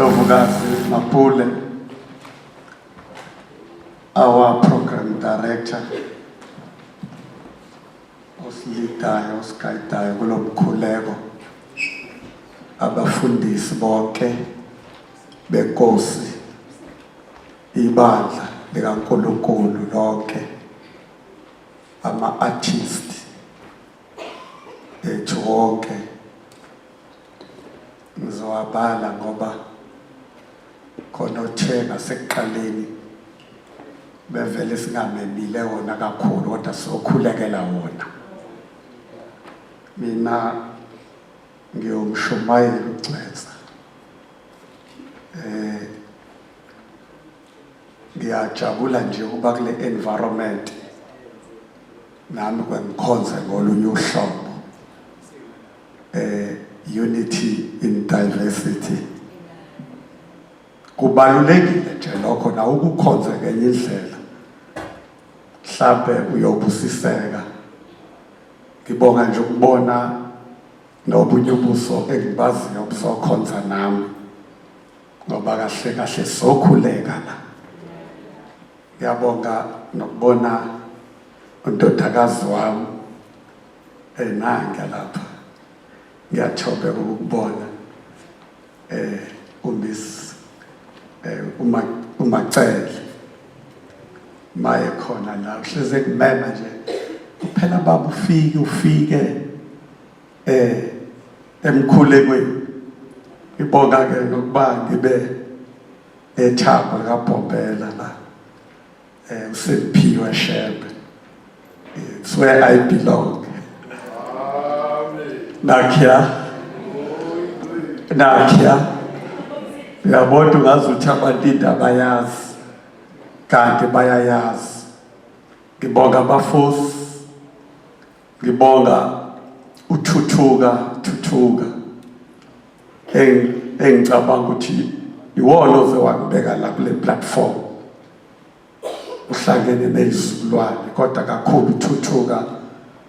Ndlovukazi Mapule, our program director, osilidayo, osigayidayo kulo mkhuleko, abafundisi bonke benkosi, ibandla likaNkulunkulu lonke, ama-artist ethu wonke. Ngizowabala ngoba khona othe ngasekuqaleni bevele singamemile wona kakhulu, kodwa sokhulekela wona. Mina ngiyomshumayeli uGcwensa. Ngiyajabula nje ukuba kule environment nami kwengikhonze ngolunye uhlobo. Unity in diversity. Kubalulekile nje lokho, na ukukhonze ngenye indlela mhlambe uyobusiseka. Ngibonga nje ukubona nobunye ubuso engibaziyo obuzokhonza nami, ngoba kahle kahle sokhuleka la. Ngiyabonga nokubona undodakazi wami enanga lapha, ngiyathobeka ukubona uMiss uma uMacele maye khona la, uhleze kumema nje kuphela baba, ufike ufike emkhulekweni. Ngibonga ke nokuba ngibe nethabo likaBhombela la, uSiphiwe Shembe. It's where I belong. Nakya nakya, uyabona, ungaze uthi abantu indaba yazi, kanti bayayazi. Ngibonga abafusi, ngibonga uthuthuka thuthuka, engicabanga ukuthi iwona oze wangibeka la kule platform, uhlangene nezizukulwane, kodwa kakhulu thuthuka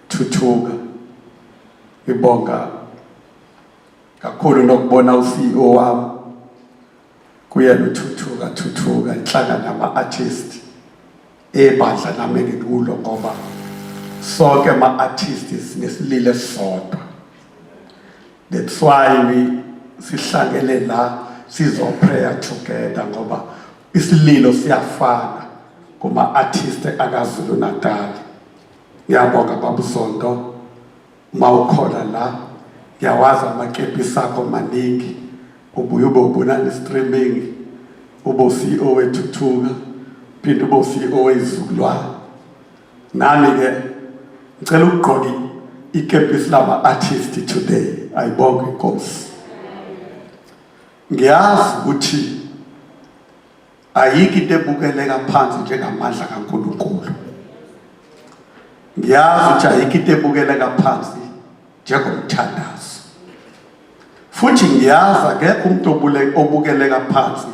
thuthuka. Ngibonga kakhulu nokubona uCEO wami kuyena uthuthuka thuthuka, inhlangano yama-artist ebandla nami engikulo, ngoba sonke ama-artist sinesililo esisodwa. That's why we sihlangene la sizo-prayer together, ngoba isililo siyafana kuma-artist akaZulu Natal. Ngiyabonga babuZondo, uma ukhona la, ngiyawazi amakepisi akho maningi, ubuye ube ubonani streaming, ube CEO wethuthuka, phinde ube CEO wezizukulwane. Nami ke ngicela ukugqoka ikepisi lama artist today. Ayibonge inkosi. Ngiyazi ukuthi ayikho into ebukeleka phansi njengamandla kaNkulunkulu. Ngiyazi ukuthi ayikho into ebukeleka phansi njengomthandazo, futhi ngiyazi akekho umuntu obukeleka phansi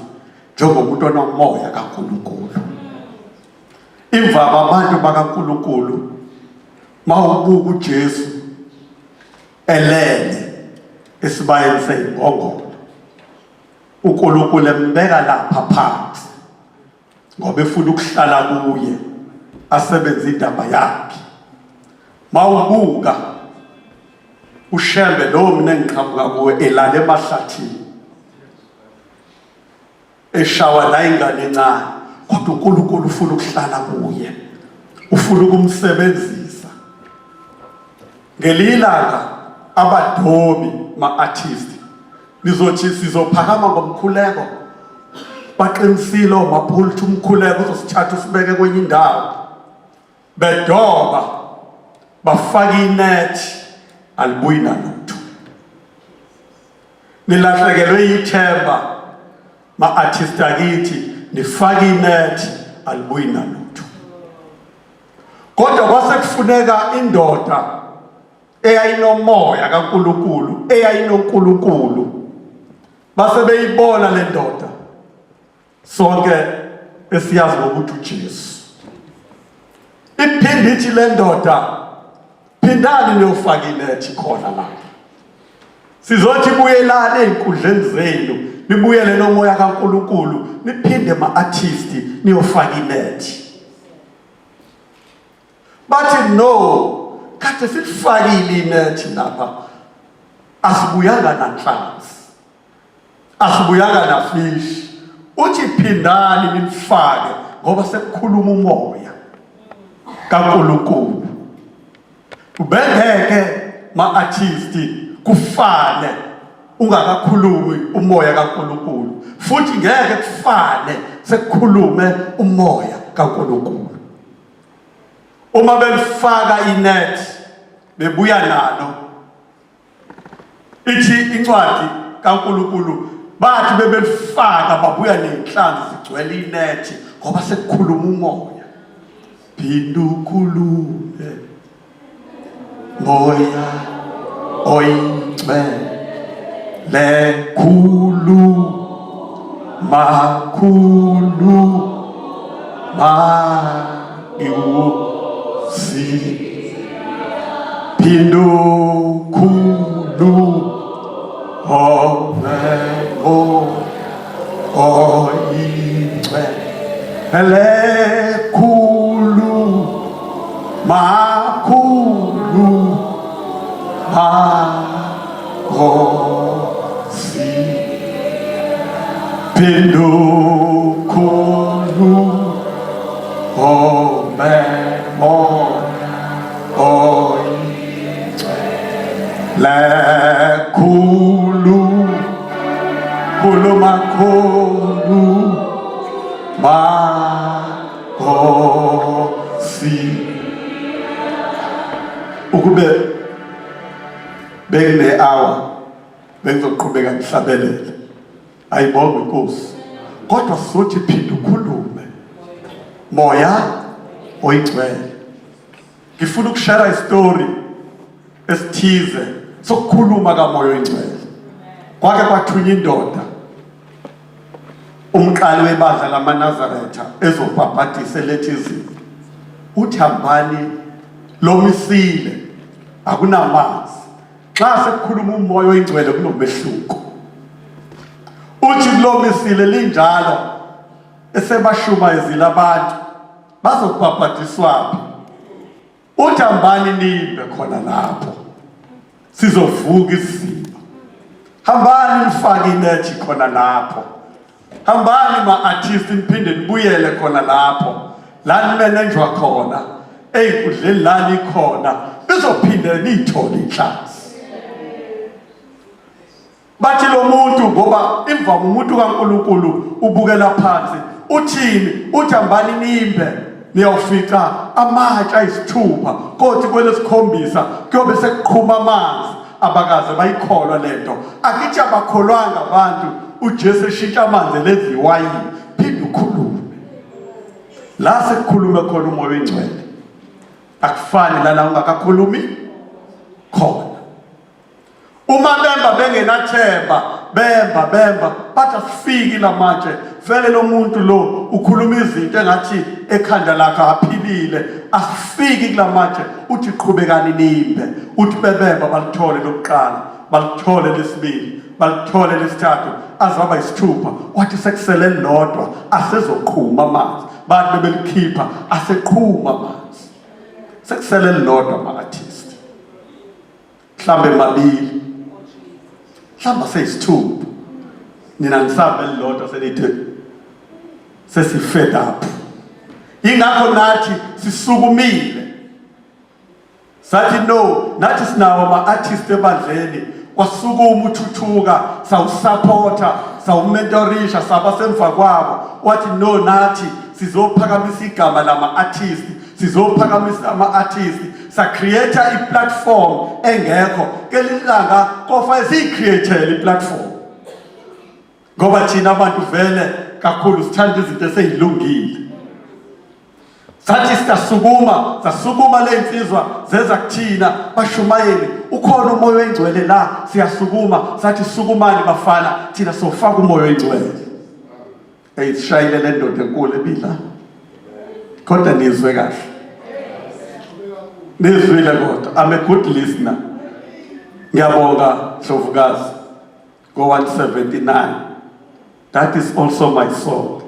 njengomuntu onomoya kaNkulunkulu. Imvama abantu bakaNkulunkulu, mawubuka uJesu elele esibayeni seyimbongolo, uNkulunkulu embeka lapha phansi ngoba efuna ukuhlala kuye, asebenze indaba yakhe. Mawubuka uShembe lo mina engiqhamuka kuwe elala emahlathini, eshawa la ingane encane, kodwa uNkulunkulu ufuna ukuhlala kuye, ufuna ukumsebenzisa. Ngelinye ilanga abadobi ma-artist nizothi sizophakama ngomkhuleko, baqinisile omaphula ukuthi umkhuleko uzosithatha usibeke kwenye indawo. Bedoba bafaka inethi, alibuyi nalutho. Nilahlekelwe ithemba ma-artist akithi, nifaka inethi, alibuyi nalutho. Kodwa kwase kufuneka indoda eyayinomoya kaNkulunkulu, eyayinoNkulunkulu. Base beyibona le ndoda, sonke esiyazi ngokuthi uJesu. Iphinde ithi le ndoda, phindani niyofaka inethi khona lapha. Sizothi buyelani ey'nkundleni zenu, Nibuyele nomoya kaNkulunkulu, niphinde ma-artist niyofaka inethi. Bathi no, kade silifakile inethi lapha, asibuyanga nanhlanzi, asibuyanga nafish. Uthi phindani nilifake ngoba sekukhuluma umoya kaNkulunkulu. Ubengeke ma-artist kufane ungakakhulumi umoya kaNkulunkulu, futhi ngeke kufane sekukhulume umoya kaNkulunkulu. Uma belifaka inet bebuya nalo, ithi incwadi kaNkulunkulu bathi bebelifaka babuya nenhlanzi zigcwele inethi ngoba sekukhuluma umoya. Phinda ukhulume moya oyingcwele lekhulu makhulu mangiwusi phinda ukhulu ome oyingcwele lekhulu makhulu makhosi phindukhulu omemoya oyingcwele lekhulu khulu makhulu makhosi. Ukube bekune hour bengizoqhubeka ngihlabelele, ayibonge inkosi, kodwa sizothi phinda ukhulume moya oyingcwele. Ngifuna ukushare istory esithize sokukhuluma kamoya oyingcwele. Kwake kwathunya indoda, umqali webandla lamaNazaretha, ezobhabhadisa eletha izinto. Uthi hambani, lomisile, akunamanzi. Xa sekukhuluma umoya oyingcwele kunomehluko. Uthi kulomisile linjalo, esebashumayezile abantu, bazobhabhadiswaphi? Uthi hambani nimbe khona lapho, sizovuka isiziba. Hambani nifake inethi khona lapho. Hambani ma-artist niphinde nibuyele khona lapho la nimenenjwa khona, ey'nkundleni la nikhona, nizophinde niyithole inhlanzi. Bathi lo muntu, ngoba imvama umuntu kaNkulunkulu ubukela phansi, uthini? Uthi hambani nimbe niyawufica amatshe ayisithupha, kothi kwelesikhombisa kuyobe sekuqhuma amanzi. Abakaze bayikholwa lento. Akithi abakholwanga abantu uJesu eshintsha amanzi lezi iwayini. Phinde ukhulume la sekukhulume khona umoya oyingcwele, akufani lala ungakakhulumi khona. Uma bemba bengenathemba, bemba bemba bathi asifiki lamatshe, vele lo muntu lo ukhuluma izinto engathi ekhanda lakhe aphilile, asifiki kulamatshe. Uthi qhubekani nimbe. Uthi bebemba balithole lokuqala, balithole lesibili, balithole lesithathu, azaba isithupha. Wathi sekusele lodwa, asezoqhuma amanzi. Bathi bebelikhipha, aseqhuma amanzi. Sekusele lodwa ma-artist, mhlambe mabili, mhlawumbe seyisithupha, nina nisabe elilodwa, senithi sesi-fed up. Ingakho nathi sisukumile sathi no, nathi sinawo ama-artist ebandleni. Kwasukuma uthuthuka, sawusupporta, sawumentorisha, saba semva kwabo. Wathi no, nathi sizophakamisa igama lama-artist, sizophakamisa ama-artist. Sa-create i-platform engekho kelinye ilanga, kofanele siyi-createle i-platform, ngoba thina abantu vele kakhulu sithanda izinto eseyilungile. Sathi siyasukuma, sasukuma le insizwa zeza kuthina, bashumayeli, ukhona umoya oyingcwele la, siyasukuma. Sathi sukumani bafana, thina sofaka umoya oyingcwele. Eyishayile le ndoda enkulu ebila, kodwa nizwe kahle, nizwile kodwa. I'm a good listener. Ngiyabonga Ndlovukazi ngo-179. That is also my song.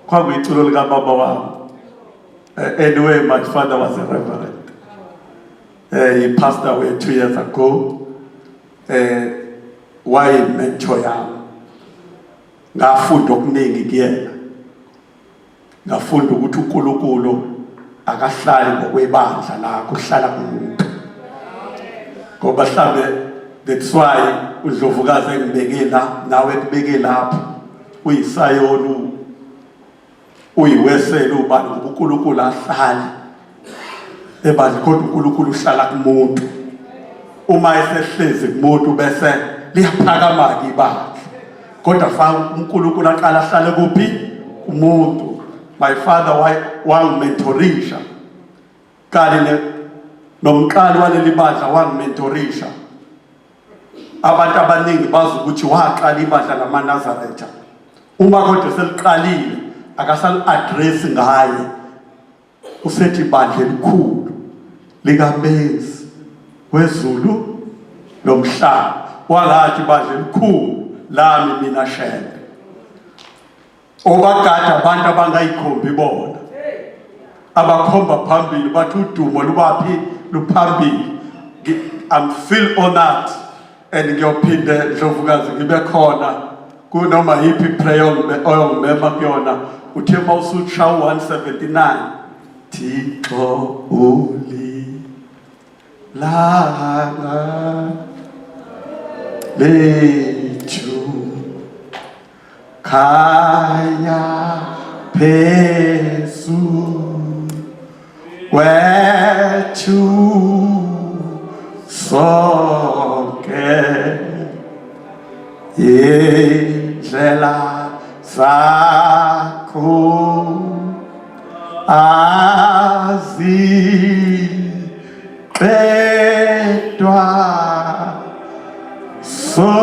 Kwakuyiculo likababa wami. Anyway, my father was a reverend. He passed away 2 years ago. Wayi-mentor yami. Ngafunda okuningi kuyena. Ngafunda ukuthi uNkulunkulu akahlali ngokwebandla lakho, uhlala kumuntu. Ngoba mhlambe that's why uDlovukazi engibeke la, nawe ekubeke lapho. Uyisayoni, uyiwesele, ubani, ngoba uNkulunkulu ahlali ebandla, kodwa uNkulunkulu uhlala kumuntu. Uma esehlezi kumuntu, bese liyaphakama-ke ibandla, kodwa fa uNkulunkulu aqala ahlale kuphi? Kumuntu. My father wangimentorisha kanye nomqali waleli bandla wangimentorisha. Abantu abaningi bazi ukuthi waqala ibandla lamaNazaretha. Uma kodwa seliqalile, akasali-address ngaye, usethi ibandla elikhulu likaMenzi wezulu nomhlaba. Wangathi ibandla elikhulu lami mina Shembe, obagada abantu abangayikhombi bona, abakhomba phambili, bathi udumo lubaphi? Luphambili. I'm feel honored and ngiyophinde, Ndlovukazi, ngibe khona kunoma yiphi prayer oyongimema kuyona. Uthe mawusutsha u-179, Thixo uli langa lethu, khanya phezu kwethu sonke, indlela zakho aziqedwa, sokuthanda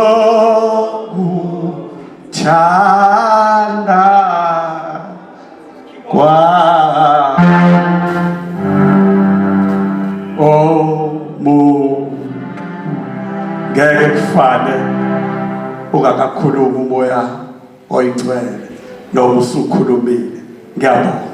kwa omuntu ngeke kufane ungakakhulumi uMoya oyiNgcwele noma usukhulumile. Ngiyabonga.